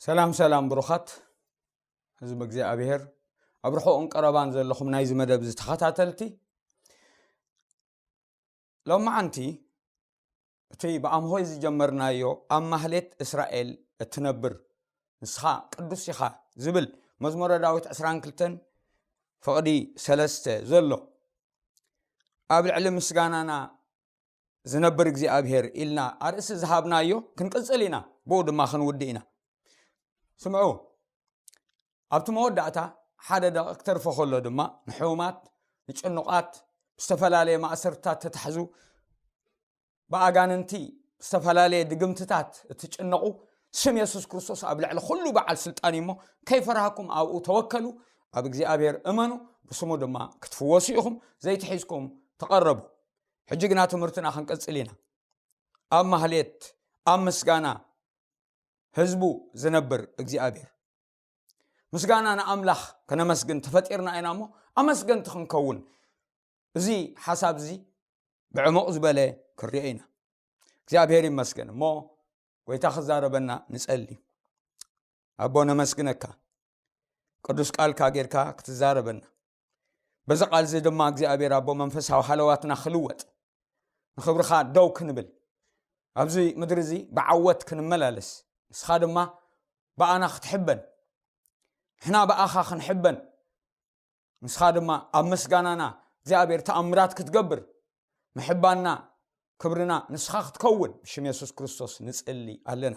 ሰላም ሰላም ብሩኻት ህዝቢ እግዚኣብሔር፣ ኣብ ርሑቕን ቀረባን ዘለኹም ናይዚ መደብ ዝተኸታተልቲ፣ ሎማዓንቲ እቲ ብኣምሆይ ዝጀመርናዮ ኣብ ማህሌት እስራኤል እትነብር ንስኻ ቅዱስ ኢኻ ዝብል መዝሙረ ዳዊት ዕስራን ክልተን ፍቕዲ ሰለስተ ዘሎ ኣብ ልዕሊ ምስጋናና ዝነብር እግዚኣብሔር ኢልና ኣርእሲ ዝሃብናዮ ክንቅጽል ኢና፣ ብኡ ድማ ክንውድእ ኢና። ስምዑ፣ ኣብቲ መወዳእታ ሓደ ደቂቕ ክተርፎ ከሎ ድማ ንሕሙማት፣ ንጭኑቓት፣ ብዝተፈላለየ ማእሰርትታት ተታሕዙ፣ ብኣጋንንቲ ዝተፈላለየ ድግምትታት እትጭነቑ፣ ስም የሱስ ክርስቶስ ኣብ ልዕሊ ኩሉ በዓል ስልጣን እዩ እሞ፣ ከይፈራህኩም ኣብኡ ተወከሉ፣ ኣብ እግዚኣብሔር እመኑ፣ ብስሙ ድማ ክትፍወሱ ኢኹም፣ ዘይትሒዝኩም ተቐረቡ። ሕጂ ግና ትምህርትና ክንቅጽል ኢና። ኣብ ማህሌት፣ ኣብ ምስጋና ህዝቡ ዝነብር እግዚኣብሔር። ምስጋና ንኣምላኽ ከነመስግን ተፈጢርና ኢና እሞ፣ ኣመስገንቲ ክንከውን እዚ ሓሳብ እዚ ብዕሙቕ ዝበለ ክንሪኦ ኢና። እግዚኣብሔር ይመስገን። እሞ ጎይታ ክዛረበና ንጸሊ። ኣቦ ነመስግነካ፣ ቅዱስ ቃልካ ጌርካ ክትዛረበና። በዚ ቃል እዚ ድማ እግዚኣብሔር ኣቦ መንፈሳዊ ሃለዋትና ክልወጥ፣ ንኽብርኻ ደው ክንብል፣ ኣብዚ ምድሪ እዚ ብዓወት ክንመላለስ፣ ንስኻ ድማ ብኣና ክትሕበን፣ ንሕና ብኣኻ ክንሕበን፣ ንስኻ ድማ ኣብ ምስጋናና እግዚኣብሔር ተኣምራት ክትገብር፣ ምሕባንና ክብርና ንስኻ ክትከውን ብሽም የሱስ ክርስቶስ ንጽሊ ኣለና።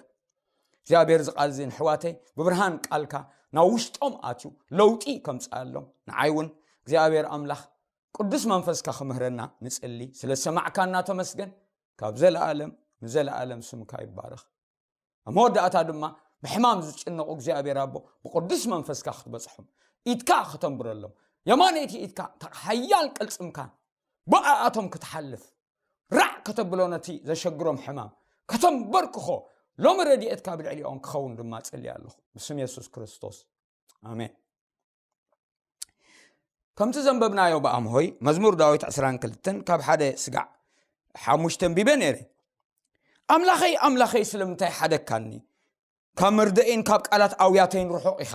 እግዚኣብሔር እዚ ቃል እዚ ንሕዋተይ ብብርሃን ቃልካ ናብ ውሽጦም ኣትዩ ለውጢ ከምጽኣሎም፣ ንዓይ እውን እግዚኣብሔር ኣምላኽ ቅዱስ መንፈስካ ክምህረና ንጽሊ። ስለ ዝሰማዕካና ተመስገን። ካብ ዘለኣለም ንዘለኣለም ስምካ ይባረኽ። ኣብ መወዳእታ ድማ ብሕማም ዝጭነቑ እግዚኣብሔር ኣቦ ብቅዱስ መንፈስካ ክትበጽሖም፣ ኢድካ ከተንብረሎም፣ የማነይቲ ኢድካ እታ ሓያል ቅልጽምካ ብኣኣቶም ክትሓልፍ፣ ራዕ ከተብሎ፣ ነቲ ዘሸግሮም ሕማም ከተንበርክኾ፣ ሎሚ ረድኤትካ ብልዕሊኦም ክኸውን ድማ ጸልየ ኣለኹ። ብስም የሱስ ክርስቶስ፣ ኣሜን። ከምቲ ዘንበብናዮ ብኣምሆይ መዝሙር ዳዊት ዕስራን ክልተን ካብ ሓደ ስጋዕ ሓሙሽተ ኣንቢበ ነይረ። ኣምላኸይ፣ ኣምላኸይ፣ ስለምንታይ ሓደግካኒ? ካብ መርደኤን ካብ ቃላት ኣውያተይን ርሑቕ ኢኻ።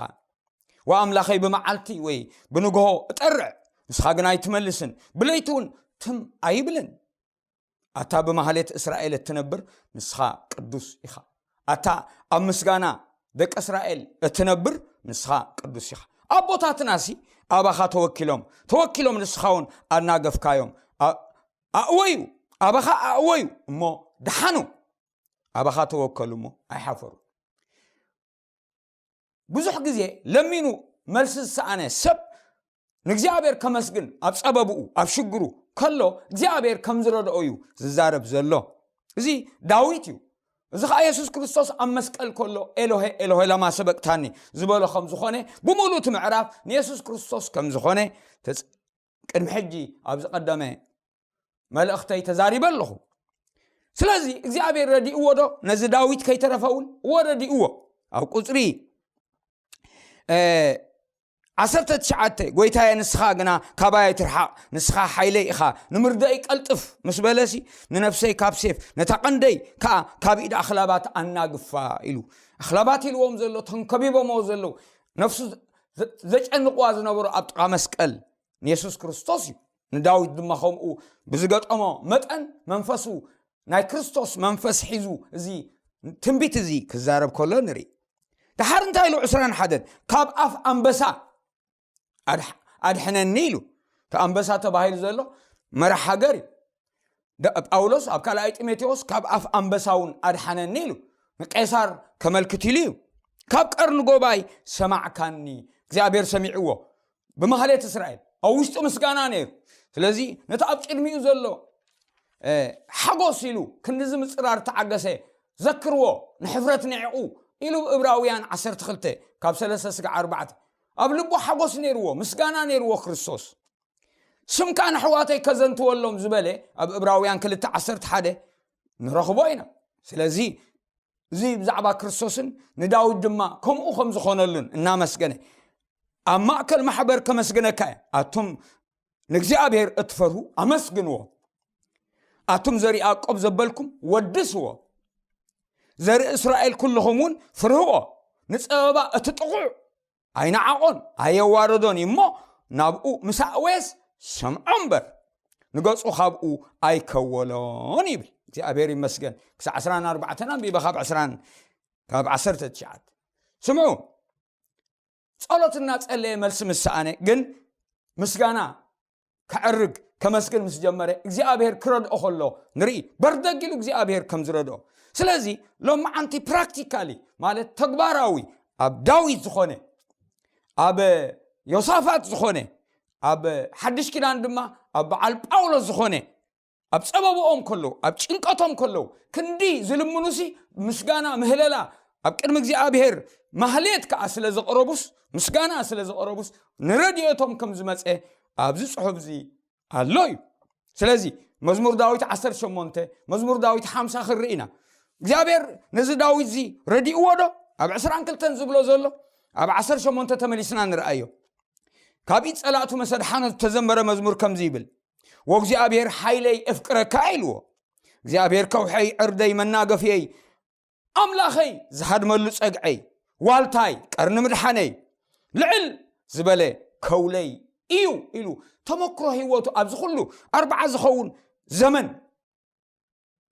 ወኣምላኸይ፣ ብመዓልቲ ወይ ብንግሆ እጠርዕ፣ ንስኻ ግን ኣይትመልስን፣ ብለይቲ እውን ትም ኣይብልን። ኣታ ብማህሌት እስራኤል እትነብር ንስኻ ቅዱስ ኢኻ። ኣታ ኣብ ምስጋና ደቂ እስራኤል እትነብር ንስኻ ቅዱስ ኢኻ። ኣቦታትናሲ ኣባኻ ተወኪሎም፣ ተወኪሎም ንስኻ እውን ኣናገፍካዮም። ኣ-፣ ኣእወዩ፣ ኣባኻ ኣእወዩ እሞ ደሓኑ። ኣባኻ ተወከሉ እሞ ኣይሓፈሩ። ብዙሕ ግዜ ለሚኑ መልሲ ዝሰኣነ ሰብ ንእግዚኣብሔር ከመስግን ኣብ ጸበብኡ፣ ኣብ ሽግሩ ከሎ እግዚኣብሔር ከም ዝረድኦ እዩ ዝዛረብ ዘሎ። እዚ ዳዊት እዩ። እዚ ኸዓ የሱስ ክርስቶስ ኣብ መስቀል ከሎ ኤሎሄ ኤሎሄ ለማ ሰበቅታኒ ዝበሎ ከም ዝኾነ፣ ብምሉእ እቲ ምዕራፍ ንየሱስ ክርስቶስ ከም ዝኾነ ተጽ-፣ ቅድሚ ሕጂ ኣብ ዝቐደመ መልእኽተይ ተዛሪበ ኣለኹ። ስለዚ እግዚኣብሔር ረዲእዎ ዶ? ነዚ ዳዊት ከይተረፈ እውን እዎ ረዲእዎ። ኣብ ቁጽሪ፣ እ፣ ዓሰርተ ትሽዓተ፣ "ጎይታየ፣ ንስኻ ግና ካባይ ኣይትርሓቕ፣ ንስኻ ሓይለይ ኢኻ፣ ንምርደእይ ቀልጥፍ" ምስ በለሲ፣ "ንነፍሰይ ካብ ሴፍ፣ ነታ ቀንደይ ከኣ ካብ ኢድ ኣኽላባት ኣናግፋ" ኢሉ። ኣኽላባት ኢልዎም ዘሎ፣ ተንከቢቦምዎ ዘለዉ፣ ነፍሱ ዘ-፣ ዘጨንቕዋ ዝነበሩ ኣብ ጥቓ መስቀል ንየሱስ ክርስቶስ እዩ። ንዳዊት ድማ ከምኡ ብዝገጠሞ መጠን፣ መንፈሱ ናይ ክርስቶስ መንፈስ ሒዙ እዚ ትንቢት እዚ ክዛረብ ከሎ ንርኢ። ደሓር እንታይ ኢሉ? ዕስራን ሓደን፣ "ካብ ኣፍ ኣንበሳ ኣድሕ-፣ ኣድሕነኒ" ኢሉ። እቲ ኣንበሳ ተባሂሉ ዘሎ መራሕ ሃገር እዩ። ደ-፣ ጳውሎስ ኣብ ካልኣይ ጢሞቴዎስ "ካብ ኣፍ ኣንበሳ እውን ኣድሓነኒ" ኢሉ። ንቄሳር ከመልክት ኢሉ እዩ። "ካብ ቀርኒ ጎባይ ሰማዕካኒ"፣ እግዚኣብሔር ሰሚዕዎ። ብማህሌት እስራኤል ኣብ ውሽጡ ምስጋና ነይሩ። ስለዚ ነቲ ኣብ ቅድሚኡ ዘሎ፣ እ፣ ሓጎስ ኢሉ ክንድዚ ምጽራር ተዓገሰ፣ ዘክርዎ፣ ንሕፍረት ንዕቑ ኢሉ ብእብራውያን ዓሰርተ ክልተ ካብ ሰለስተ ስጋዕ ኣርባዕተ፣ ኣብ ልቡ ሓጎስ ነይርዎ፣ ምስጋና ነይርዎ ክርስቶስ። ስምካ ንኣሕዋተይ ከዘንትወሎም ዝበለ ኣብ እብራውያን ክልተ ዓሰርተ ሓደ ንረኽቦ ኢና። ስለዚ እዚ ብዛዕባ ክርስቶስን ንዳዊት ድማ ከምኡ ከም ዝኾነሉን እናመስገነ፣ ኣብ ማእከል ማሕበር ከመስግነካ እየ። ኣቱም ንእግዚኣብሔር እትፈርሁ ኣመስግንዎ። ኣቱም ዘርኢ ያዕቆብ ዘበልኩም ወድስዎ። ዘርኢ እስራኤል ኩልኹም እውን ፍርህዎ። ንጸበባ እቲ ጥቑዕ ኣይነዓቖን ኣየዋረዶን እዩ እሞ፣ ናብኡ ምስ ኣእወየስ ሰምዖ እምበር፣ ንገጹ ካብኡ ኣይከወሎን ይብል። እግዚኣብሔር ይመስገን። ክሳዕ ዕስራን ኣርባዕተን ኣንቢበ፣ ካብ ዕስራን ካብ ዓሰርተ ትሽዓተ። ስምዑ፣ ጸሎት እናጸለየ መልሲ ምስ ሰኣነ ግን፣ ምስጋና ከዕርግ ከመስግን ምስ ጀመረ፣ እግዚኣብሔር ክረድኦ ከሎ ንርኢ። በርደግ ኢሉ እግዚኣብሔር ከም ዝረድኦ። ስለዚ ሎማዓንቲ ፕራክቲካሊ፣ ማለት ተግባራዊ፣ ኣብ ዳዊት ዝኾነ፣ ኣብ ዮሳፋጥ ዝኾነ፣ ኣብ ሓድሽ ኪዳን ድማ ኣብ በዓል ጳውሎስ ዝኾነ፣ ኣብ ጸበብኦም ከለዉ፣ ኣብ ጭንቀቶም ከለዉ፣ ክንዲ ዝልምኑሲ፣ ምስጋና ምህለላ ኣብ ቅድሚ እግዚኣብሔር ማህሌት ከኣ ስለ ዘቕረቡስ፣ ምስጋና ስለ ዘቕረቡስ፣ ንረድኤቶም ከም ዝመጸ ኣብዚ ጽሑፍ እዚ ኣሎ እዩ። ስለዚ መዝሙር ዳዊት ዓሰርተ ሸሞንተ፣ መዝሙር ዳዊት ሓምሳ ክንርኢ ኢና። እግዚኣብሔር ነዚ ዳዊት እዚ ረዲእዎ ዶ? ኣብ ዕስራን ክልተን ዝብሎ ዘሎ፣ ኣብ ዓሰርተ ሸሞንተ ተመሊስና ንርኣዮ። ካብ ኢድ ጸላእቱ መሰድሓኖ ዝተዘመረ መዝሙር ከምዚ ይብል፣ "ወእግዚኣብሔር ሓይለይ እፍቅረካ" ኢልዎ። እግዚኣብሔር ከውሐይ፣ ዕርደይ፣ መናገፍየይ፣ ኣምላኸይ ዝሃድመሉ ጸግዐይ፣ ዋልታይ፣ ቀርኒ ምድሓነይ፣ ልዕል ዝበለ ከውለይ እዩ ኢሉ፣ ተመክሮ ህይወቱ ኣብዚ ኩሉ ኣርብዓ ዝኸውን ዘመን፣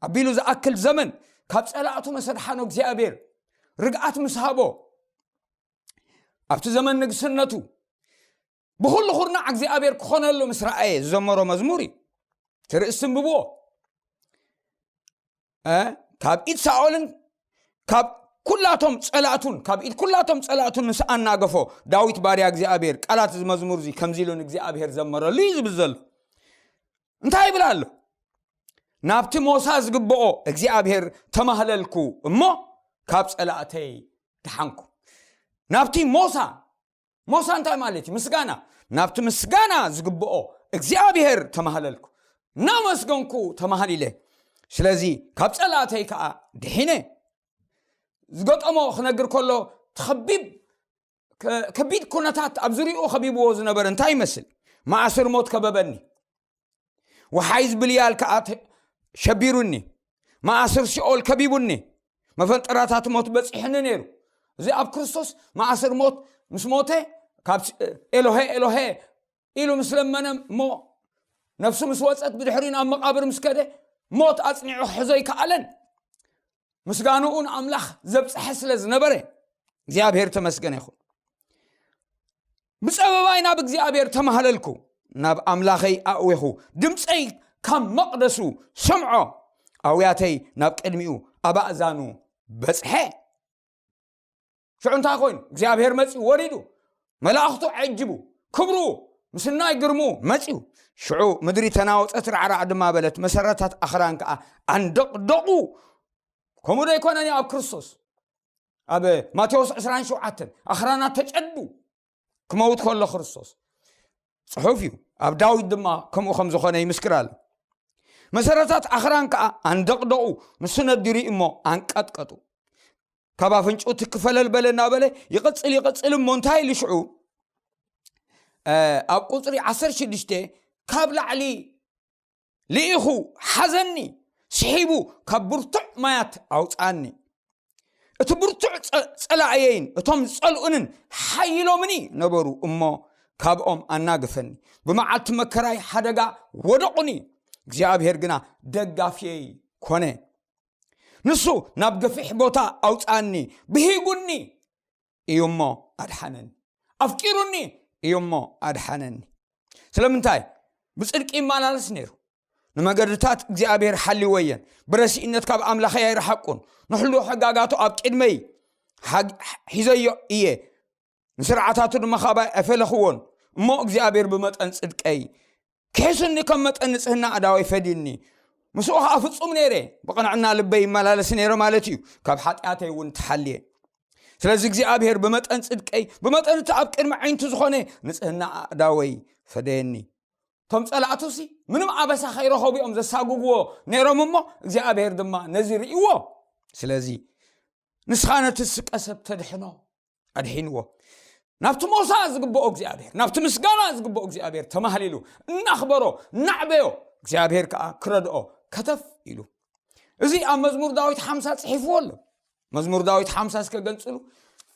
ኣቢሉ ዝኣክል ዘመን ካብ ጸላእቱ መሰድሓኖ እግዚኣብሔር ርግኣት ምስ ሃቦ፣ ኣብቲ ዘመን ንግስነቱ ብኹሉ ኩርናዕ እግዚኣብሔር ክኾነሉ ምስ ረኣየ ዝዘመሮ መዝሙር እዩ። እቲ ርእሲ እንብብዎ። እ፣ ካብ ኢድ ሳኦልን ካብ ኩላቶም ጸላእቱን፣ ካብ ኢድ ኩላቶም ጸላእቱን ምስ ኣናገፎ፣ ዳዊት ባርያ እግዚኣብሔር ቃላት እዚ መዝሙር እዚ ከምዚ ኢሉ ንእግዚኣብሔር ዘመረሉ እዩ ዝብል ዘሎ። እንታይ ይብል ኣሎ? "ናብቲ ሞሳ ዝግብኦ እግዚኣብሔር ተማህለልኩ እሞ፣ ካብ ጸላእተይ ደሓንኩ።" ናብቲ ሞሳ፣ ሞሳ እንታይ ማለት እዩ? ምስጋና። "ናብቲ ምስጋና ዝግብኦ እግዚኣብሔር ተማህለልኩ፣ እናመስገንኩ ተማህሊለ። ስለዚ ካብ ጸላእተይ ከኣ ድሒነ።" ዝገጠሞ ክነግር ከሎ፣ ተኸቢብ፣ ከ-፣ ከቢድ ኩነታት ኣብ ዙሪኡ ከቢብዎ ዝነበረ እንታይ ይመስል? "መኣስር ሞት ከበበኒ፣ ወሓይዝ ብልያል ከኣ ተ-፣ ሸቢሩኒ፣ መኣስር ሲኦል ከቢቡኒ፣ መፈንጠራታት ሞት በጺሕኒ ነይሩ።" እዚ ኣብ ክርስቶስ መኣስር ሞት ምስ ሞተ፣ ካብ ስ-፣ "ኤሎሄ፣ ኤሎሄ" ኢሉ ምስ ለመነ እሞ፣ ነፍሱ ምስ ወጸት፣ ብድሕሪኡ ናብ መቓብር ምስ ከደ፣ ሞት ኣጽኒዑ ክሕዞ ኣይከኣለን። ምስጋንኡ ንኣምላኽ ዘብጽሐ ስለ ዝነበረ፣ እግዚኣብሔር ተመስገነ ይኹን። "ብጸበባይ ናብ እግዚኣብሔር ተማህለልኩ፣ ናብ ኣምላኸይ ኣእዌኹ፣ ድምጸይ ካብ መቕደሱ ሰምዖ፣ ኣውያተይ ናብ ቅድሚኡ ኣብ ኣእዛኑ በጽሐ።" ሽዑ እንታይ ኮይኑ? እግዚኣብሔር መጺኡ፣ ወሪዱ፣ መላእኽቱ ዓጂቡ፣ ክብሩ ምስናይ ግርሙ መጺኡ። ሽዑ ምድሪ ተናወጸት፣ ራዕራዕ ድማ በለት፣ መሰረታት ኣኽራን ከኣ ኣንደቕደቑ። ከምኡ ዶ ኣይኮነን ኣብ ክርስቶስ? ኣብ ማቴዎስ ዕስራን ሸውዓተን ኣኽራናት ተጨዱ። ክመውት ከሎ ክርስቶስ፣ ጽሑፍ እዩ። ኣብ ዳዊት ድማ ከምኡ ከም ዝኾነ ይምስክር ኣሎ። "መሰረታት ኣኽራን ከኣ ኣንደቕደቑ፣ ንሱ ነዲሩ እሞ ኣንቀጥቀጡ። ካብ ኣፍንጭኡ ትኪ ፈለል በለ" እናበለ ይቕጽል፣ ይቕጽል እሞ እንታይ ኢሉ ሽዑ? እ፣ ኣብ ቁጽሪ ዓሰርተ ሽዱሽተ፣ "ካብ ላዕሊ ልኢኹ ሓዘኒ፣ ስሒቡ ካብ ብርቱዕ ማያት ኣውጽኣኒ። እቲ ብርቱዕ ጸ-፣ ጸላእየይን እቶም ዝጸልኡንን ሓይሎምኒ ነበሩ እሞ፣ ካብኦም ኣናገፈኒ። ብመዓልቲ መከራይ ሓደጋ ወደቑኒ፣ እግዚኣብሔር ግና ደጋፊየይ ኮነ። ንሱ ናብ ገፊሕ ቦታ ኣውጽኣኒ፣ ብሂጉኒ እዩ እሞ ኣድሓነኒ፣ ኣፍቂሩኒ እዩ እሞ ኣድሓነኒ።" ስለምንታይ? ብጽድቂ ይመላለስ ነይሩ። ንመገድታት እግዚኣብሔር ሓልወየን፣ ብረሲእነት ካብ ኣምላኸይ ኣይረሓቁን። ንሕሉ ሕጋጋቱ ኣብ ቅድመይ ሓግ-፣ ሒዘዮ እየ፣ ንስርዓታቱ ድማ ካባይ ኣይፈለኽዎን። እሞ እግዚኣብሔር ብመጠን ጽድቀይ ክሕስኒ፣ ከም መጠን ንጽህና ኣእዳወይ ፈድዩኒ። ምስኡ ኸዓ ፍጹም ነይረ፣ ብቕንዕና ልበይ ይመላለስ ነይረ ማለት እዩ። ካብ ሓጢኣተይ እውን ተሓልየ። ስለዚ እግዚኣብሔር ብመጠን ጽድቀይ፣ ብመጠን እቲ ኣብ ቅድሚ ዓይንቱ ዝኾነ ንጽህና ኣእዳወይ ፈደየኒ። እቶም ጸላእቱሲ ምንም ኣበሳ ከይረኸቡ እዮም ዘሳጉግዎ ነይሮም እሞ፣ እግዚኣብሔር ድማ ነዚ ርእይዎ። ስለዚ ንስኻ ነቲ ዝስቀ ሰብ ተድሕኖ ኣድሒንዎ። ናብቲ ሞሳ ዝግብኦ እግዚኣብሔር፣ ናብቲ ምስጋና ዝግብኦ እግዚኣብሔር ተማህሊሉ እናኽበሮ እናዕበዮ፣ እግዚኣብሔር ከኣ ክረድኦ ከተፍ ኢሉ። እዚ ኣብ መዝሙር ዳዊት ሓምሳ ጽሒፍዎ ኣሎ። መዝሙር ዳዊት ሓምሳ እስከ ገንጽሉ።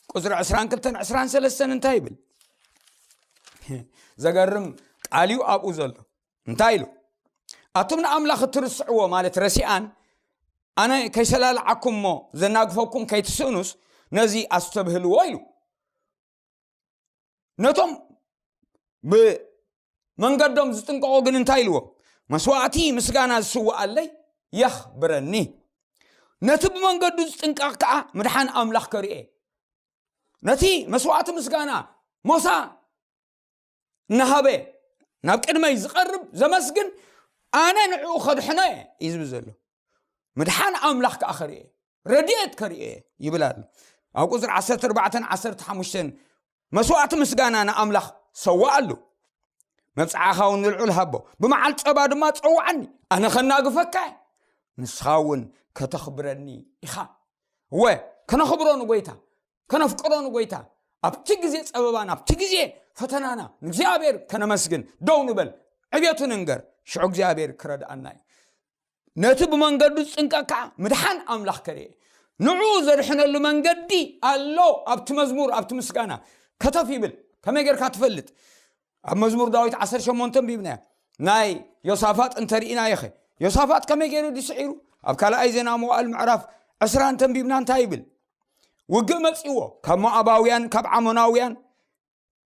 ቁፅሪ ዕስራን ክልተን ዕስራን ሰለስተን እንታይ ይብል? ዘገርም ቃል እዩ ኣብኡ ዘሎ። እንታይ ኢሉ? ኣቱም ንኣምላኽ እትርስዕዎ፣ ማለት ረሲኣን፣ ኣነ ከይሰላልዓኩም እሞ ዘናግፈኩም ከይትስእኑስ ነዚ ኣስተብህልዎ ኢሉ። ነቶም ብመንገዶም ዝጥንቀቑ ግን እንታይ ኢልዎም? መስዋዕቲ ምስጋና ዝስውኣለይ የኽብረኒ፣ ነቲ ብመንገዱ ዝጥንቀቕ ከዓ ምድሓን ኣምላኽ ከርእየ። ነቲ መስዋዕቲ ምስጋና ሞሳ እናሃበ ናብ ቅድመይ ዝቐርብ ዘመስግን፣ ኣነ ንዕኡ ከድሕኖ እየ እዩ ዝብል ዘሎ። ምድሓን ኣምላኽ ከዓ ከርእየ፣ ረድኤት ከርእየ ይብል ኣሎ። ኣብ ቁፅሪ ዓሰርተ ኣርባዕተን ዓሰርተ ሓሙሽተን መስዋዕቲ ምስጋና ንኣምላኽ ሰዋኣሉ። መብፅዓኻ እውን ንልዑል ሃቦ፣ ብመዓል ፀባ ድማ ፀውዓኒ፣ ኣነ ከናግፈካ እየ፣ ንስኻ እውን ከተኽብረኒ ኢኻ። እወ፣ ከነኽብሮ ንጎይታ፣ ከነፍቅሮ ንጎይታ፣ ኣብቲ ግዜ ጸበባና፣ ኣብቲ ግዜ ፈተናና ንእግዚኣብሔር ከነመስግን ደው ንበል። ዕቤቱ ንንገር፣ ሽዑ እግዚኣብሔር ክረድኣና እዩ። ነቲ ብመንገዱ ዝጥንቀቅ ከዓ ምድሓን ኣምላኽ ከርእየ። ንዑ ዘድሕነሉ መንገዲ ኣሎ። ኣብቲ መዝሙር፣ ኣብቲ ምስጋና ከተፍ ይብል። ከመይ ጌርካ ትፈልጥ? ኣብ መዝሙር ዳዊት ዓሰርተ ሸሞንተ ኣንቢብናዮ። ናይ ዮሳፋጥ እንተርኢናዮ ኸ፣ ዮሳፋጥ ከመይ ገይሩ ድዩ ስዒሩ? ኣብ ካልኣይ ዜና መዋእል ምዕራፍ ዕስራ እንተንቢብና እንታይ ይብል? ውግእ መጺእዎ፣ ካብ ሞዓባውያን፣ ካብ ዓሞናውያን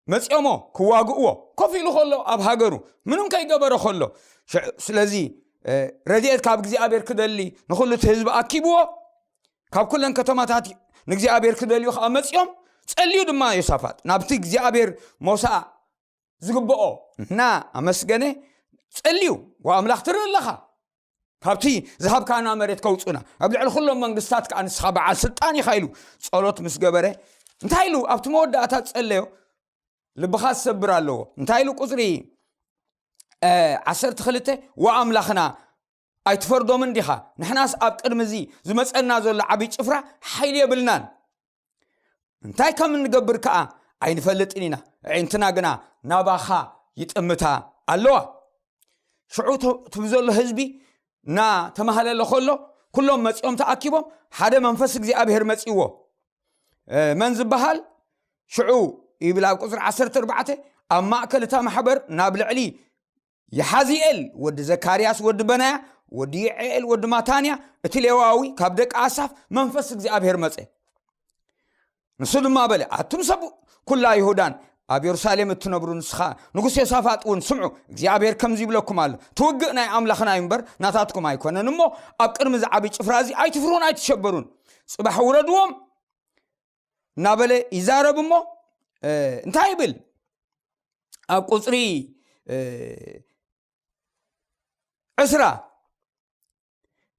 መጺኦሞ ክዋግእዎ፣ ኮፍ ኢሉ ከሎ ኣብ ሃገሩ ምንም ከይገበረ ከሎ። ሽ-፣ ስለዚ፣ እ፣ ረድኤት ካብ እግዚኣብሔር ክደሊ ንኹሉ እቲ ህዝቢ ኣኪብዎ፣ ካብ ኩለን ከተማታት ንእግዚኣብሔር ክደልዩ ኸዓ መጺኦም። ጸልዩ ድማ ዮሳፋጥ ናብቲ እግዚኣብሔር ሞሳ ዝግብኦ እና ኣመስገነ ጸልዩ፣ "ወኣምላኽ ትርኢ ኣለኻ፣ ካብቲ ዝሃብካና መሬት ከውፁና፣ ኣብ ልዕሊ ኩሎም መንግስታት ከዓ ንስኻ በዓል ስልጣን ኢኻ" ኢሉ ጸሎት ምስ ገበረ፣ እንታይ ኢሉ ኣብቲ መወዳእታ ዝጸለዮ ልብኻ ዝሰብር ኣለዎ። እንታይ ኢሉ? ቁፅሪ፣ እ፣ ዓሰርተ ክልተ፣ "ወኣምላኽና ኣይትፈርዶምን ዲኻ? ንሕናስ ኣብ ቅድሚ እዚ ዝመጸና ዘሎ ዓብዪ ጭፍራ ሓይሊ የብልናን። እንታይ ከም እንገብር ከኣ ኣይንፈልጥን ኢና። ኣዒንትና ግና ናባኻ ይጥምታ ኣለዋ።" ሽዑ ተ-፣ እቲ ብዘሎ ህዝቢ እናተማህለለ ከሎ፣ ኩሎም መጺኦም ተኣኪቦም፣ ሓደ መንፈስ እግዚኣብሔር መጺዎ። እ፣ መን ዝበሃል? ሽዑ ይብል ኣብ ቁጽሪ ዓሰርተ ኣርባዕተ፣ ኣብ ማእከል እታ ማሕበር ናብ ልዕሊ የሓዚኤል ወዲ ዘካርያስ ወዲ በናያ፣ ወዲ ይዕኤል ወዲ ማታንያ፣ እቲ ሌዋዊ፣ ካብ ደቂ ኣሳፍ መንፈስ እግዚኣብሔር መጸ። ንሱ ድማ በለ፣ "ኣቱም ሰብ ኩላ ይሁዳን ኣብ የሩሳሌም እትነብሩ ንስኻ ንጉስ ዮሳፋጥ እውን ስምዑ፣ እግዚኣብሔር ከምዚ ይብለኩም ኣሎ፣ እቲ ውግእ ናይ ኣምላኽና እዩ እምበር ናታትኩም ኣይኮነን እሞ፣ ኣብ ቅድሚ እዚ ዓብዪ ጭፍራ እዚ ኣይትፍርሁን ኣይትሸበሩን። ጽባሕ ውረድዎም" እናበለ ይዛረብ እሞ፣ እ፣ እንታይ ይብል? ኣብ ቁጽሪ፣ እ፣ ዕስራ፣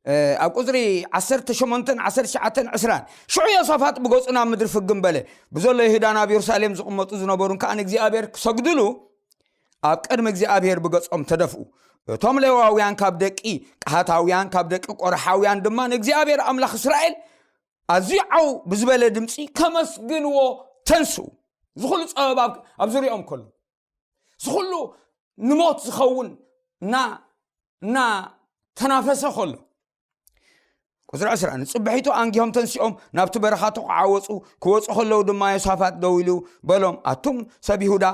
እ፣ ኣብ ቁጽሪ ዓሰርተ ሸሞንተን ዓሰርተ ትሽዓተን ዕስራን፣ ሽዑ ዮሳፋጥ ብገጹ ናብ ምድሪ ፍግም በለ። ብዘሎ ይሁዳን ኣብ የሩሳሌም ዝቕመጡ ዝነበሩን ከኣ ንእግዚኣብሔር ክሰግድሉ ኣብ ቅድሚ እግዚኣብሔር ብገጾም ተደፍኡ። እቶም ሌዋውያን ካብ ደቂ ቀሃታውያን፣ ካብ ደቂ ቆርሓውያን ድማ ንእግዚኣብሔር ኣምላኽ እስራኤል ኣዝዩ ዓው ብዝበለ ድምፂ ከመስግንዎ ተንስኡ። እዚ ኩሉ ጸበባ ኣብ፣ ኣብ ዙሪኦም ከሎ፣ እዚ ኩሉ ንሞት ዝኸውን እና፣ እና ተናፈሰ ከሎ፣ ቁጽሪ ዕስራ፣ ንጽብሒቱ ኣንጊሆም ተንሲኦም ናብቲ በረኻ ተቋዓወጹ። ክወጹ ከለዉ ድማ ዮሳፋጥ ደው ኢሉ በሎም፣ "ኣቱም ሰብ ይሁዳ፣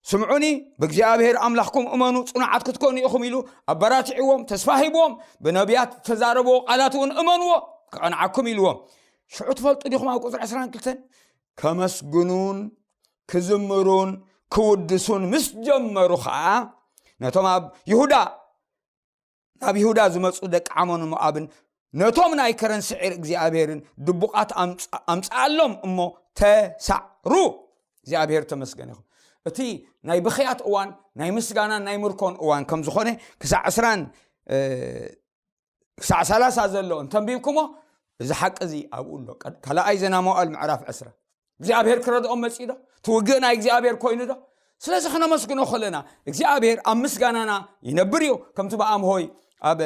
ስምዑኒ፣ ብእግዚኣብሔር ኣምላኽኩም እመኑ፣ ጽኑዓት ክትኮኑ ኢኹም" ኢሉ ኣበራቲዕዎም፣ ተስፋ ሂብዎም፣ ብነቢያት ዝተዛረብዎ ቃላት እውን እመንዎ፣ ክቐንዓኩም ኢልዎም። ሽዑ ትፈልጡ ዲኹም ኣብ ቁጽሪ ዕስራን ክልተን ከመስግኑን ክዝምሩን ክውድሱን ምስ ጀመሩ ኸኣ፣ ነቶም ኣብ ይሁዳ፣ ናብ ይሁዳ ዝመጹ ደቂ ዓሞንን ሞኣብን ነቶም ናይ ከረን ስዒር እግዚኣብሔርን ድቡቓት ኣምጽ-፣ ኣምጽኣሎም እሞ ተሳዕሩ። እግዚኣብሔር ተመስገን ይኹን። እቲ ናይ ብኽያት እዋን፣ ናይ ምስጋናን ናይ ምርኮን እዋን ከም ዝኾነ ክሳዕ ዕስራን፣ እ፣ ክሳዕ ሰላሳ ዘሎ እንተንቢብኩሞ፣ እዚ ሓቂ እዚ ኣብኡ ኣሎ። ቀድ-፣ ካልኣይ ዜና መዋእል ምዕራፍ ዕስራ። እግዚኣብሔር ክረድኦም መጺኡ ዶ? እቲ ውግእ ናይ እግዚኣብሔር ኮይኑ ዶ? ስለዚ ክነመስግኖ ከለና፣ እግዚኣብሔር ኣብ ምስጋናና ይነብር እዩ። ከምቲ ብኣምሆይ ኣብ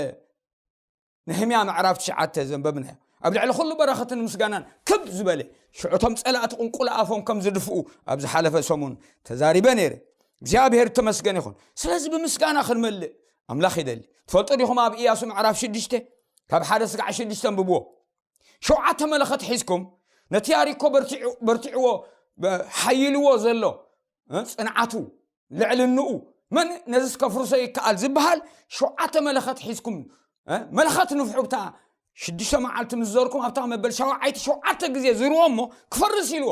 ነህምያ ምዕራፍ ትሽዓተ ዘንበብናዮ፣ ኣብ ልዕሊ ኩሉ በረኸትን ምስጋናን ክብ ዝበለ፣ ሽዑ እቶም ጸላእቲ ቁንቁል ኣፎም ከም ዝድፍኡ ኣብ ዝሓለፈ ሰሙን ተዛሪበ ነይረ። እግዚኣብሔር ተመስገን ይኹን። ስለዚ ብምስጋና ክንመልእ ኣምላኽ ይደሊ። ትፈልጡ ዲኹም ኣብ ኢያሱ ምዕራፍ ሽዱሽተ ካብ ሓደ ስጋዕ ሽዱሽተ ኣንብብዎ። ሸውዓተ መለኸት ሒዝኩም ነቲ ያሪኮ በርቲዑ- በርቲዕዎ በ- ሓይልዎ ዘሎ እ፣ ጽንዓቱ ልዕልንኡ መን ነዚስ ከፍርሶ ይከኣል ዝበሃል ሸውዓተ መለኸት ሒዝኩም እ፣ መለኸት ንፍሑ ብታ ሽዱሽተ መዓልቲ ምስ ዘርኩም ኣብታ መበል ሸውዓይቲ ሸውዓተ ግዜ ዝርዎ እሞ ክፈርስ ኢልዎ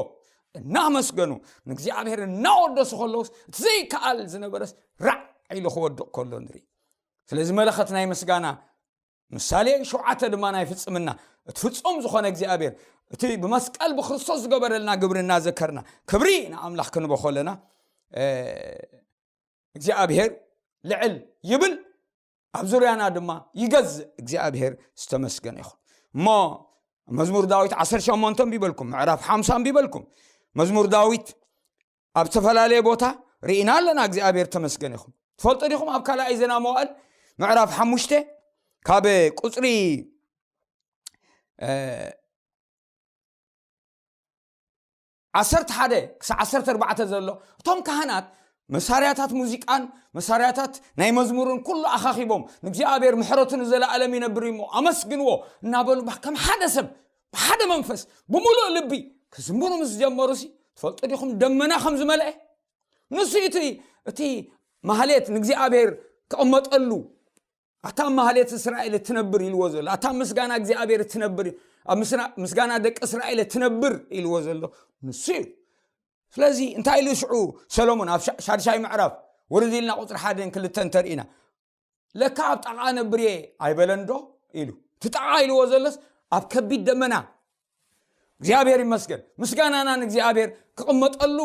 እናመስገኑ ንእግዚኣብሔር እናወደሱ ከለውስ እቲ ዘይከኣል ዝነበረስ ራዕ ኢሉ ክወድቕ ከሎ ንርኢ። ስለዚ መለኸት ናይ ምስጋና ምሳሌ ሸውዓተ ድማ ናይ ፍጽምና እቲ ፍጹም ዝኾነ እግዚኣብሔር እቲ ብመስቀል ብክርስቶስ ዝገበረልና ግብሪ እናዘከርና ክብሪ ንኣምላኽ ክንቦ ከለና እግዚኣብሔር ልዕል ይብል፣ ኣብ ዙርያና ድማ ይገዝእ። እግዚኣብሔር ዝተመስገነ ይኹን። እሞ መዝሙር ዳዊት ዓሰርተ ሸሞንተ ኣንቢበልኩም፣ ምዕራፍ ሓምሳ ኣንቢበልኩም። መዝሙር ዳዊት ኣብ ዝተፈላለየ ቦታ ርኢና ኣለና። እግዚኣብሔር ተመስገነ ይኹን። ትፈልጡ ዲኹም? ኣብ ካልኣይ ዜና መዋእል ምዕራፍ ሓሙሽተ ካብ ቁፅሪ ዓሰርተ ሓደ ክሳብ ዓሰርተ ኣርባዕተ ዘሎ እቶም ካህናት መሳርያታት ሙዚቃን መሳርያታት ናይ መዝሙርን ኩሉ ኣኻኺቦም ንእግዚኣብሔር ምሕረቱ ንዘለኣለም ይነብር እሞ ኣመስግንዎ እናበሉ ከም ሓደ ሰብ ብሓደ መንፈስ ብምሉእ ልቢ ክዝምሩ ምስ ጀመሩ ሲ ትፈልጡ ዲኹም ደመና ከም ዝመልአ ንሱ እቲ እቲ ማህሌት ንእግዚኣብሔር ክቕመጠሉ ኣታ ማህሌት እስራኤል እትነብር ኢልዎ ዘሎ ኣታ ምስጋና እግዚኣብሔር እትነብር ኣብ ምስጋና ደቂ እስራኤል እትነብር ኢልዎ ዘሎ ንሱ እዩ። ስለዚ እንታይ ኢሉ ሽዑ ሰሎሞን ኣብ ሻድሻይ ምዕራፍ ውርድ ኢልና ቁፅሪ ሓደን ክልተን ተርእና ለካ ኣብ ጣቓ ነብር እየ ኣይበለን ዶ ኢሉ እቲ ጣቓ ኢልዎ ዘሎስ ኣብ ከቢድ ደመና እግዚኣብሔር ይመስገን ምስጋናና ንእግዚኣብሔር ክቕመጠሉ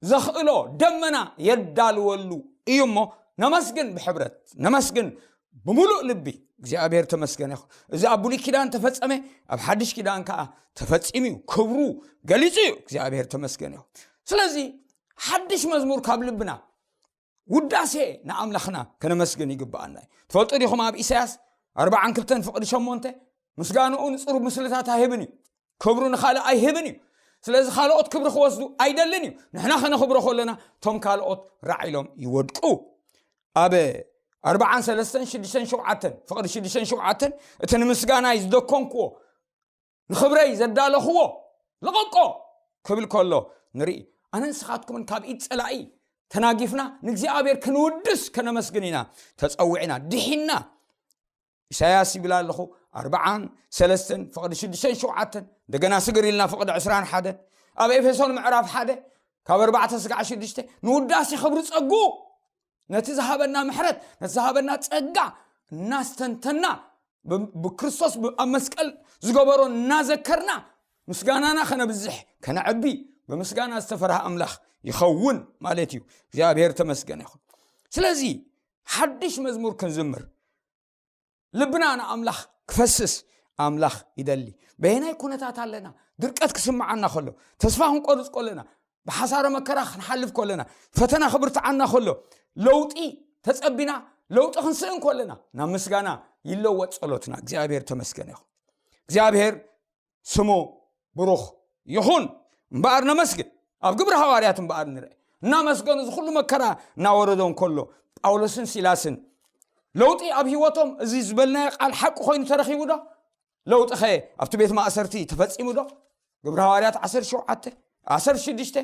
ዘኽእሎ ደመና የዳልወሉ እዩ እሞ ነመስግን ብሕብረት ነመስግን ብምሉእ ልቢ እግዚኣብሔር ተመስገን ይኹን። እዚ ኣብ ብሉይ ኪዳን ተፈጸመ፣ ኣብ ሓድሽ ኪዳን ከዓ ተፈጺሙ እዩ። ክብሩ ገሊጹ እዩ። እግዚኣብሔር ተመስገን ይኹን። ስለዚ ሓድሽ መዝሙር ካብ ልብና ውዳሴ ንኣምላኽና ከነመስግን ይግብኣና እዩ። ትፈልጡ ዲኹም ኣብ ኢሳያስ ኣርባዓን ክልተን ፍቕዲ ሸሞንተ ምስጋንኡ ንጽሩብ ምስልታት ኣይህብን እዩ፣ ክብሩ ንኻልእ ኣይህብን እዩ። ስለዚ ካልኦት ክብሪ ክወስዱ ኣይደልን እዩ። ንሕና ከነኽብሮ ከለና እቶም ካልኦት ራዕ ኢሎም ይወድቁ። ኣብ ኣርባዓን ሰለስተን ሽዱሽተን ሸውዓተን ፍቕዲ ሽዱሽተን ሸውዓተን እቲ ንምስጋናይ ዝደኮንክዎ ንኽብረይ ዘዳለኽዎ ልቐቆ ክብል ከሎ ንርኢ። ኣነ ንስኻትኩምን ካብ ኢድ ጸላኢ ተናጊፍና ንእግዚኣብሔር ክንውድስ ከነመስግን ኢና ተጸዊዕና ድሒና። ኢሳያስ ይብል ኣለኹ ኣርባዓን ሰለስተን ፍቕዲ ሽዱሽተን ሸውዓተን እንደገና ስግር ኢልና ፍቕዲ ዕስራን ሓደን ኣብ ኤፌሶን ምዕራፍ ሓደ ካብ ኣርባዕተ ስጋዕ ሽዱሽተ ንውዳሴ ክብሪ ጸጉ ነቲ ዝሃበና ምሕረት ነቲ ዝሃበና ጸጋ እናስተንተና ብክርስቶስ ኣብ መስቀል ዝገበሮ እናዘከርና ምስጋናና ከነብዝሕ ከነዕቢ ብምስጋና ዝተፈርሃ ኣምላኽ ይኸውን ማለት እዩ። እግዚኣብሔር ተመስገን ይኹን። ስለዚ ሓድሽ መዝሙር ክንዝምር ልብና ንኣምላኽ ክፈስስ ኣምላኽ ይደሊ። በየናይ ኩነታት ኣለና? ድርቀት ክስምዓና ከሎ፣ ተስፋ ክንቆርጽ ከለና፣ ብሓሳረ መከራ ክንሓልፍ ከለና፣ ፈተና ክብርትዓና ከሎ፣ ለውጢ ተጸቢና ለውጢ ክንስእን ከለና ናብ ምስጋና ይለወጥ ጸሎትና። እግዚኣብሔር ተመስገን ይኹን። እግዚኣብሔር ስሙ ብሩኽ ይኹን። እምበኣር ነመስግን። ኣብ ግብሪ ሃዋርያት እምበኣር ንርአ እናመስገኑ እዚ ኩሉ መከራ እናወረዶ እንከሎ ጳውሎስን ሲላስን ለውጢ ኣብ ህይወቶም እዚ ዝበልናዮ ቃል ሓቂ ኮይኑ ተረኺቡ ዶ? ለውጢ ኸ ኣብቲ ቤት ማእሰርቲ ተፈጺሙ ዶ? ግብሪ ሃዋርያት ዓሰርተ ሸውዓተ ዓሰርተ ሽዱሽተ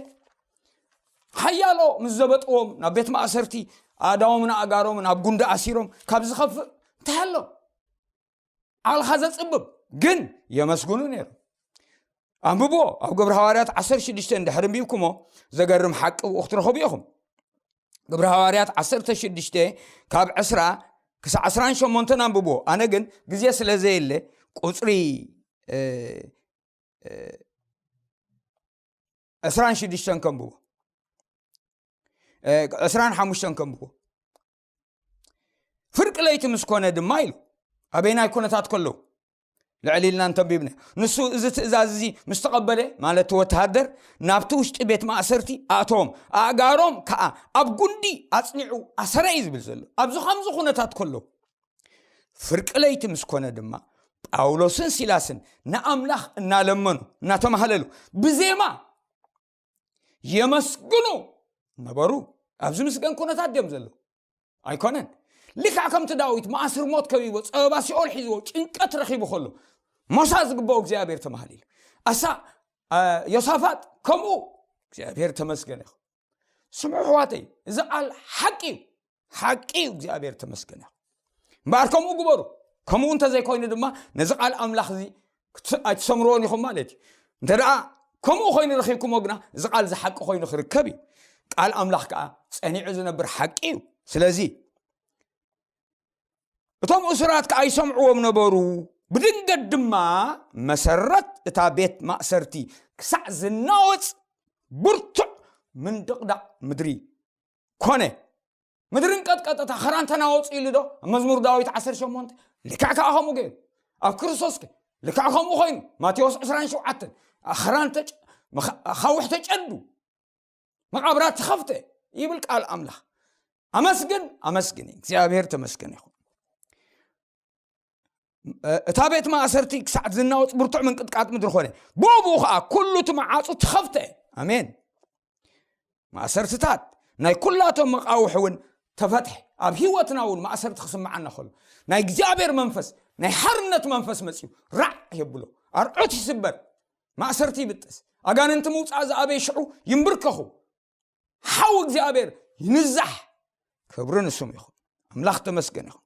ሓያሎ ምስ ዘበጥዎም ናብ ቤት ማእሰርቲ ኣእዳዎምን ኣእጋሮምን ኣብ ጉንዲ ኣሲሮም ካብ ዝኸፍእ እንታይ ኣሎ? ዓልኻ ዘጽብብ ግን የመስግኑ ነይሩ። ኣንብቦ ኣብ ግብሪ ሃዋርያት ዓሰርተ ሽዱሽተ እንድሕር ኣንቢብኩሞ ዘገርም ሓቂ ብኡ ክትረኸቡ ኢኹም። ግብሪ ሃዋርያት ዓሰርተ ሽዱሽተ ካብ ዕስራ ክሳዕ ዕስራን ሸሞንተን ኣንብቦ። ኣነ ግን ግዜ ስለ ዘየለ ቁፅሪ ዕስራን ሽዱሽተን ከንብቦ ዕስራን ሓሙሽተን ከንብቦ። ፍርቂ ለይቲ ምስ ኮነ ድማ ኢሉ ኣበይናይ ኩነታት ከለዉ ልዕሊ ኢልና እንተንቢብና ንሱ እዚ ትእዛዝ እዚ ምስ ተቐበለ ማለት ወተሃደር ናብቲ ውሽጢ ቤት ማእሰርቲ ኣእተዎም ኣእጋሮም ከዓ ኣብ ጉንዲ ኣፅኒዑ ኣሰረ እዩ ዝብል ዘሎ። ኣብዚ ከምዚ ኩነታት ከለዉ ፍርቂ ለይቲ ምስ ኮነ ድማ ጳውሎስን ሲላስን ንኣምላኽ እናለመኑ እናተማህለሉ ብዜማ የመስግኑ ነበሩ። ኣብዚ ምስገን ኩነታት ድዮም ዘለዉ ኣይኮነን። ልክዕ ከምቲ ዳዊት ማእስር ሞት ከቢቦ ፀበባ ሲኦል ሒዝዎ ጭንቀት ረኺቡ ከሎ ሞሳ ዝግባኦ እግዚኣብሔር ተማህሊሉ። ኣሳ ዮሳፋጥ ከምኡ እግዚኣብሔር ተመስገነ ይኹን። ስምዑ ኣሕዋተይ፣ እዚ ቃል ሓቂ እዩ። ሓቂ እዩ። እግዚኣብሔር ተመስገነ ይኹን። እምበኣር ከምኡ ግበሩ። ከምኡ እንተዘይኮይኑ ድማ ነዚ ቃል ኣምላኽ እዚ ኣይትሰምርዎን ኢኹም ማለት እዩ። እንተ ደኣ ከምኡ ኮይኑ ረኺብኩሞ ግና እዚ ቃል እዚ ሓቂ ኮይኑ ክርከብ እዩ። ቃል ኣምላኽ ከዓ ጸኒዑ ዝነብር ሓቂ እዩ። ስለዚ እቶም እሱራት ከዓ ይሰምዕዎም ነበሩ። ብድንገት ድማ መሰረት እታ ቤት ማእሰርቲ ክሳዕ ዝናወጽ ብርቱዕ ምንድቕዳቕ ምድሪ ኮነ። ምድርን ቀጥቀጠታ። ኸራን ተናወጹ ኢሉ ዶ? ኣብ መዝሙር ዳዊት ዓሰርተ ሸሞንተ ልክዕ ከዓ ከምኡ ገይሩ። ኣብ ክርስቶስ ከ ልክዕ ከምኡ ኮይኑ። ማቴዎስ ዕስራን ሸውዓተን ኣኽራን ተጨ- መኻ- ኣኻውሕ ተጨዱ፣ መቓብራት ተኸፍተ ይብል ቃል ኣምላኽ። ኣመስግን ኣመስግን እግዚኣብሔር ተመስገን ይኹን። እታ ቤት ማእሰርቲ ክሳዕ ዝናወፅ ብርቱዕ ምንቅጥቃጥ ምድሪ ኮነ። ብኡ ብኡ ከዓ ኩሉ እቲ መዓፁ ተኸፍተ። ኣሜን። ማእሰርትታት ናይ ኩላቶም መቃውሕ እውን ተፈትሐ። ኣብ ህይወትና እውን ማእሰርቲ ክስምዓና ከሎ ናይ እግዚኣብሔር መንፈስ፣ ናይ ሓርነት መንፈስ መፅዩ ራዕ የብሎ። ኣርዑት ይስበር፣ ማእሰርቲ ይብጥስ፣ ኣጋንንቲ ምውፃእ ዝኣበየ ሽዑ ይንብርከኹ። ሓው እግዚኣብሔር ይንዛሕ። ክብሪ ንስሙ ይኹን። ኣምላኽ ተመስገን ይኹን።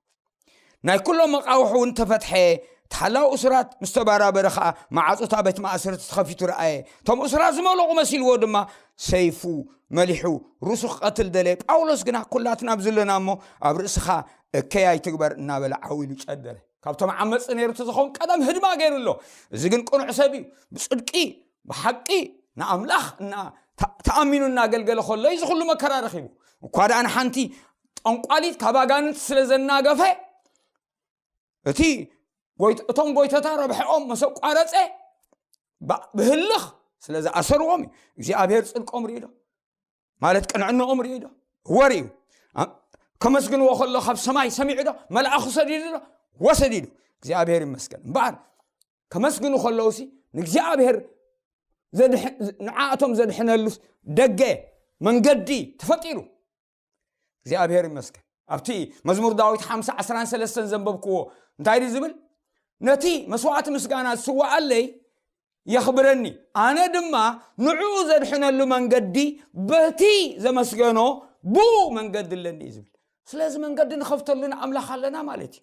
ናይ ኩሎም መቃውሕ እውን ተፈትሐ። ተሓላው እሱራት ምስ ተባራበረ ኸዓ መዓፁታ ቤት ማእሰርቲ ተኸፊቱ ረኣየ። እቶም እሱራት ዝመለቑ መሲልዎ ድማ ሰይፉ መሊሑ ርእሱ ክቐትል ደለየ። ጳውሎስ ግና ኩላትና ኣብ ዘለና እሞ ኣብ ርእስኻ እከይ ኣይትግበር እናበለ ዓው ኢሉ ጨደረ። ካብቶም ዓመፅቲ ነይሩ እቲ ዝኸውን ቀደም ህድማ ገይሩ ኣሎ። እዚ ግን ቅኑዕ ሰብ እዩ። ብፅድቂ ብሓቂ ንኣምላኽ እና ተ- ተኣሚኑ እናገልገለ ከሎ እዚ ኩሉ መከራ ረኺቡ። እኳ ደኣ ንሓንቲ ጠንቋሊት ካብ ኣጋንንቲ ስለ ዘናገፈ እቲ ጎይት- እቶም ጎይተታ ረብሐኦም መሰቋረፀ ባ- ብህልኽ ስለ ዝኣሰርዎም እዩ። እግዚኣብሔር ፅድቆም ርኢዶ ማለት ቅንዕንኦም ርኢዶ ወር እዩ። ኣ- ከመስግንዎ ከሎ ካብ ሰማይ ሰሚዑ ዶ? መልኣኹ ሰዲዱ ዶ? ወሰዲዱ። እግዚኣብሔር ይመስገን። እምበኣር ከመስግኑ ከለውሲ ንእግዚኣብሔር ዘድሕ- ንዓኣቶም ዘድሕነሉስ ደገ መንገዲ ተፈጢሩ። እግዚኣብሔር ይመስገን። ኣብቲ መዝሙር ዳዊት ሓምሳ ዓስራን ሰለስተን ዘንበብክዎ እንታይ ድዩ ዝብል? ነቲ መስዋዕቲ ምስጋና ዝስዋኣለይ የኽብረኒ፣ ኣነ ድማ ንዕኡ ዘድሕነሉ መንገዲ በቲ ዘመስገኖ ብኡ መንገዲ ኣለኒ እዩ ዝብል። ስለዚ መንገዲ ንኸፍተሉ ንኣምላኽ ኣለና ማለት እዩ።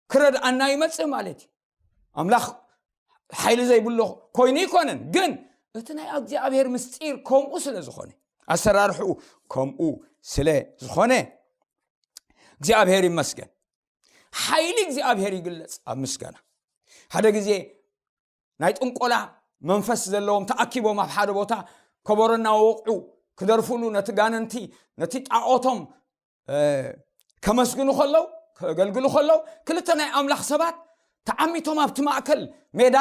ክረድኣና ይመጽእ ማለት እዩ። ኣምላኽ ሓይሊ ዘይብሉ ኮይኑ ይኮነን፣ ግን እቲ ናይ እግዚኣብሔር ምስጢር ከምኡ ስለ ዝኾነ፣ ኣሰራርሕኡ ከምኡ ስለ ዝኾነ እግዚኣብሔር ይመስገን። ሓይሊ እግዚኣብሔር ይግለጽ ኣብ ምስጋና። ሓደ ግዜ ናይ ጥንቆላ መንፈስ ዘለዎም ተኣኪቦም ኣብ ሓደ ቦታ ከበሮ እናወቕዑ ክደርፉሉ፣ ነቲ ጋነንቲ ነቲ ጣዖቶም ከመስግኑ ከለው፣ ከገልግሉ ከለው፣ ክልተ ናይ ኣምላኽ ሰባት ተዓሚቶም ኣብቲ ማእከል ሜዳ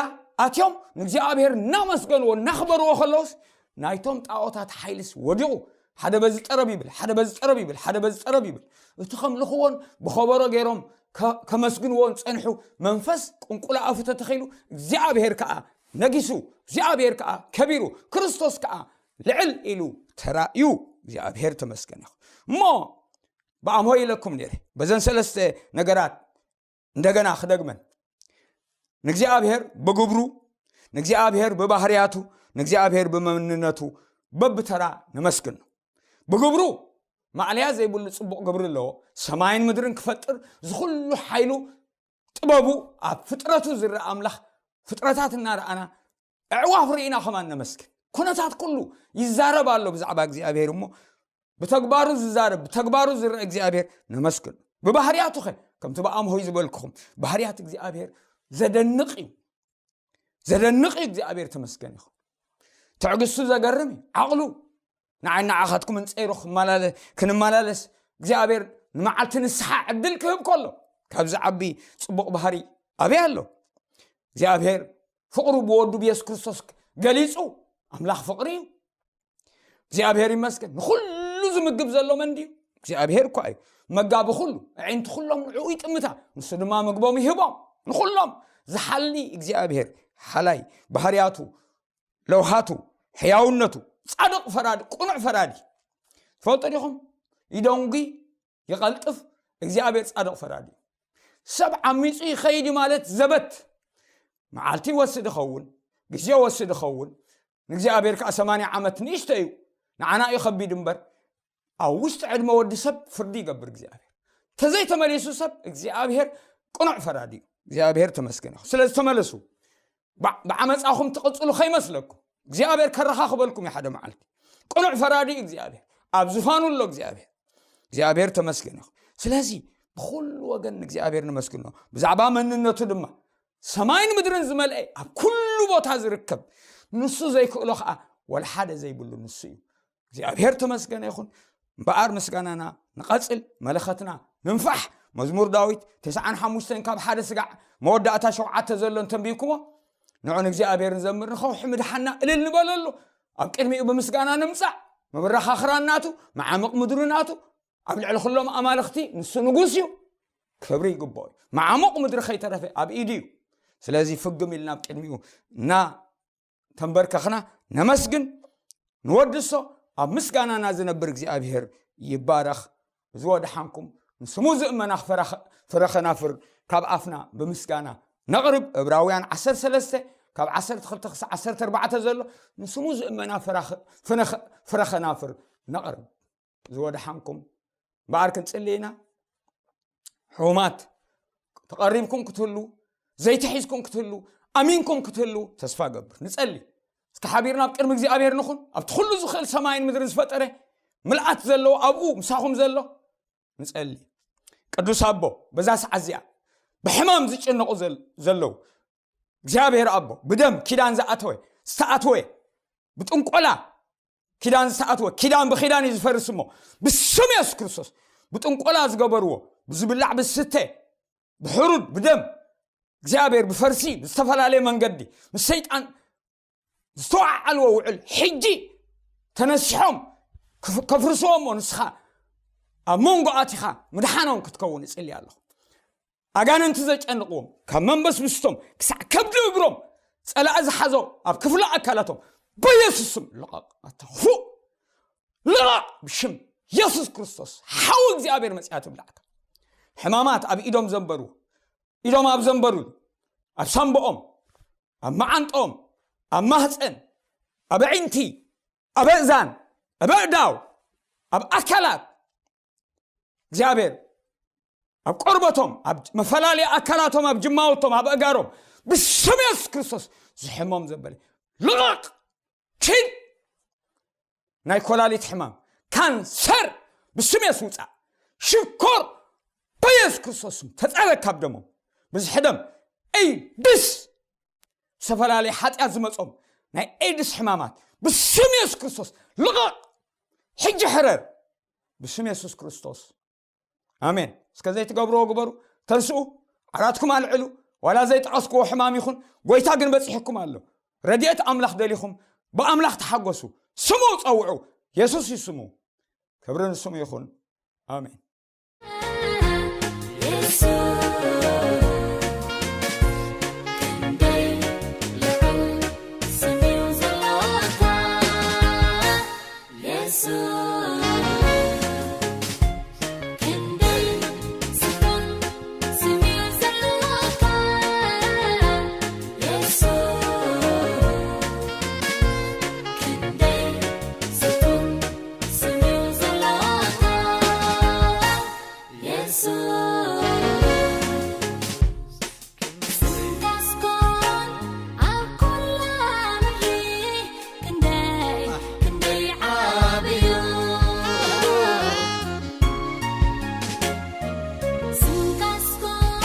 ኣትዮም ንእግዚኣብሔር እናመስገንዎ እናኽበርዎ ከለውስ ናይቶም ጣዖታት ሓይልስ ወዲቑ። ሓደ በዚ ጠረብ ይብል፣ ሓደ በዚ ጠረብ ይብል፣ ሓደ በዚ ጠረብ ይብል። እቲ ከምልኽዎን ብኸበሮ ገይሮም ከመስግንዎን ጸንሑ መንፈስ ቅንቁላ ኣፉ ተተኺሉ እግዚኣብሔር ከኣ ነጊሱ፣ እግዚኣብሔር ከኣ ከቢሩ፣ ክርስቶስ ከኣ ልዕል ኢሉ ተራእዩ። እግዚኣብሔር ተመስገን ይኹን። እሞ ብኣምሆ ኢለኩም ነይረ። በዘን ሰለስተ ነገራት እንደገና ክደግመን፣ ንእግዚኣብሔር ብግብሩ፣ ንእግዚኣብሔር ብባህርያቱ፣ ንእግዚኣብሔር ብመንነቱ በብተራ ነመስግን። ብግብሩ ማዕለያ ዘይብሉ ጽቡቕ ግብሪ ኣለዎ። ሰማይን ምድርን ክፈጥር ዝኹሉ ሓይሉ ጥበቡ ኣብ ፍጥረቱ ዝረአ ኣምላኽ ፍጥረታት እናረኣና ኣዕዋፍ ርኢና ከማን ነመስግን። ኩነታት ኩሉ ይዛረብ ኣሎ ብዛዕባ እግዚኣብሔር እሞ ብተግባሩ ዝዛረብ ብተግባሩ ዝረአ እግዚኣብሔር ነመስግን። ብባህርያቱ ኸ ከምቲ ብኣምሆይ ዝበልክኹም ባህርያት እግዚኣብሔር ዘደንቕ እዩ። ዘደንቕ እዩ እግዚኣብሔር ተመስገን ይኹን። ትዕግስቱ ዘገርም እዩ። ዓቕሉ ንዓይ ንዓኻትኩም እንፀይሩ ክንመላለስ እግዚኣብሔር ንመዓልቲ ንስሓ ዕድል ክህብ ከሎ ካብዚ ዓቢ ፅቡቕ ባህሪ ኣበይ ኣሎ? እግዚኣብሔር ፍቕሩ ብወዱ ብየሱስ ክርስቶስ ገሊፁ። ኣምላኽ ፍቕሪ እዩ። እግዚኣብሔር ይመስገን። ንኹሉ ዝምግብ ዘሎ መን ድዩ? እግዚኣብሔር እኳ እዩ መጋቢ ኩሉ። ኣዒንቲ ኩሎም ንዕኡ ይጥምታ፣ ንሱ ድማ ምግቦም ይህቦም። ንኹሎም ዝሓሊ እግዚኣብሔር ሓላይ ባህርያቱ ለውሃቱ ሕያውነቱ ጻድቕ ፈራዲ ቅኑዕ ፈራዲ ትፈልጡ ዲኹም? ይደንጉ ይቐልጥፍ። እግዚኣብሔር ጻድቕ ፈራዲ እዩ። ሰብ ዓሚፁ ይኸይድ ማለት ዘበት መዓልቲ ይወስድ ይኸውን፣ ግዜ ይወስድ ይኸውን። ንእግዚኣብሔር ከዓ ሰማንያ ዓመት ንእሽቶ እዩ፣ ንዓና እዩ ከቢድ እምበር፣ ኣብ ውሽጢ ዕድመ ወዲ ሰብ ፍርዲ ይገብር እግዚኣብሔር። ተዘይተመሊሱ ሰብ እግዚኣብሔር ቅኑዕ ፈራዲ እዩ። እግዚኣብሔር ተመስገን ይኹን። ስለዚ ተመለሱ። ብዓ- ብዓመፃኹም ትቕፅሉ ከይመስለኩም፣ እግዚኣብሔር ከረኻኽበልኩም እዩ። ሓደ መዓልቲ ቅኑዕ ፈራዲ እዩ እግዚኣብሔር። ኣብ ዙፋኑ ኣሎ እግዚኣብሔር። እግዚኣብሔር ተመስገን ይኹን። ስለዚ ብኩሉ ወገን ንእግዚኣብሔር ንመስግኖ። ብዛዕባ መንነቱ ድማ ሰማይን ምድርን ዝመልአ፣ ኣብ ኩሉ ቦታ ዝርከብ፣ ንሱ ዘይክእሎ ከዓ ወላ ሓደ ዘይብሉ ንሱ እዩ። እግዚኣብሔር ተመስገነ ይኹን። እምበኣር ምስጋናና ንቐጽል፣ መለኸትና ንንፋሕ። መዝሙር ዳዊት ተስዓን ሓሙሽተን ካብ ሓደ ስጋዕ መወዳእታ ሸውዓተ ዘሎ እንተንቢብኩሞ፣ ንዑ ንእግዚኣብሔር ንዘምር፣ ንኸውሒ ምድሓና እልል ንበለሉ፣ ኣብ ቅድሚኡ ብምስጋና ንምጻእ። ምብራኻ ክራን ናቱ፣ መዓሙቕ ምድሩ ናቱ፣ ኣብ ልዕሊ ኩሎም ኣማልኽቲ ንሱ ንጉስ እዩ። ክብሪ ይግብኦ እዩ። መዓሙቕ ምድሪ ከይተረፈ ኣብ ኢዱ እዩ። ስለዚ ፍግም ኢልና ኣብ ቅድሚኡ እና ተንበርከኽና ነመስግን፣ ንወድሶ። ኣብ ምስጋናና ዝነብር እግዚኣብሔር ይባረኽ። እዚ ወድሓንኩም ንስሙ ዝእመና ፍረ ኸናፍር ካብ ኣፍና ብምስጋና ነቕርብ። ዕብራውያን ዓሰርተ ሰለስተ ካብ ዓሰርተ ክልተ ክሳዕ ዓሰርተ ኣርባዕተ ዘሎ ንስሙ ዝእመና ፍረ ኸ- ፍነ ኸ- ፍረ ኸናፍር ነቕርብ። ዝወድሓንኩም እምበኣር ክንጽሊ ኢና። ሕሙማት ተቐሪብኩም ክትህሉ፣ ዘይተሒዝኩም ክትህሉ፣ ኣሚንኩም ክትህሉ ተስፋ ገብር። ንጸሊ። እስኪ ሓቢርና ኣብ ቅድሚ እግዚኣብሔር ንኹን። ኣብቲ ኩሉ ዝኽእል ሰማይን ምድርን ዝፈጠረ፣ ምልኣት ዘለዎ ኣብኡ ምሳኹም ዘሎ ንጸሊ። ቅዱስ ኣቦ፣ በዛ ሰዓት እዚኣ ብሕማም ዝጭነቑ ዘል- ዘለዉ እግዚኣብሔር ኣቦ፣ ብደም ኪዳን ዝኣተወ ዝተኣተወ፣ ብጥንቆላ ኪዳን ዝተኣትወ፣ ኪዳን ብኪዳን እዩ ዝፈርስ እሞ፣ ብስም የሱስ ክርስቶስ ብጥንቆላ ዝገበርዎ፣ ብዝብላዕ ብዝስተ፣ ብሕሩድ ብደም እግዚኣብሔር ብፈርሲ ብዝተፈላለየ መንገዲ ምስ ሰይጣን ዝተዋዓልዎ ውዕል ሕጂ ተነሲሖም ከፍ- ከፍርስዎ እሞ፣ ንስኻ ኣብ መንጎ ኣቲኻ ምድሓኖም ክትከውን እጽሊ ኣለኹ። ኣጋንንቲ ዘጨንቕዎም ካብ መንበስብስቶም ክሳዕ ከብዲ እግሮም ጸላኢ ዝሓዞ ኣብ ክፍሊ ኣካላቶም በየሱስ ስም ልቐቕ። ኣታ ክፉእ ልቐቕ ብሽም የሱስ ክርስቶስ። ሓው እግዚኣብሔር መጽያ ትብላዕካ። ሕማማት ኣብ ኢዶም ዘንበሩ፣ ኢዶም ኣብ ዘንበሩሉ፣ ኣብ ሳንቦኦም፣ ኣብ መዓንጦም፣ ኣብ ማህፀን፣ ኣብ ኣዒንቲ፣ ኣብ ኣእዛን፣ ኣብ ኣእዳው፣ ኣብ ኣካላት እግዚኣብሔር ኣብ ቆርበቶም፣ ኣብ መፈላለየ ኣካላቶም፣ ኣብ ጅማውቶም፣ ኣብ ኣእጋሮም ብስም የሱስ ክርስቶስ ዝሕሞም ዘበለ ልቐቕ፣ ኪድ። ናይ ኮላሊት ሕማም፣ ካንሰር ብስም የሱስ ውፃእ። ሽኮር በየሱስ ክርስቶስ ስም ተፀረግ ካብ ደሞም። ብዝሒ ደም፣ ኤድስ፣ ዝተፈላለየ ሓጢኣት ዝመፆም ናይ ኤድስ ሕማማት ብስም የሱስ ክርስቶስ ልቐቕ። ሕጂ ሕረር ብስም የሱስ ክርስቶስ። ኣሜን። እስከ ዘይትገብርዎ ግበሩ። ተንስኡ፣ ዓራትኩም ኣልዕሉ። ዋላ ዘይጠቐስክዎ ሕማም ይኹን፣ ጎይታ ግን በፂሕኩም ኣሎ። ረድኤት ኣምላኽ ደሊኹም፣ ብኣምላኽ ተሓጎሱ። ስሙ ጸውዑ። የሱስ እዩ ስሙ። ክብሪ ንስሙ ይኹን። ኣሜን።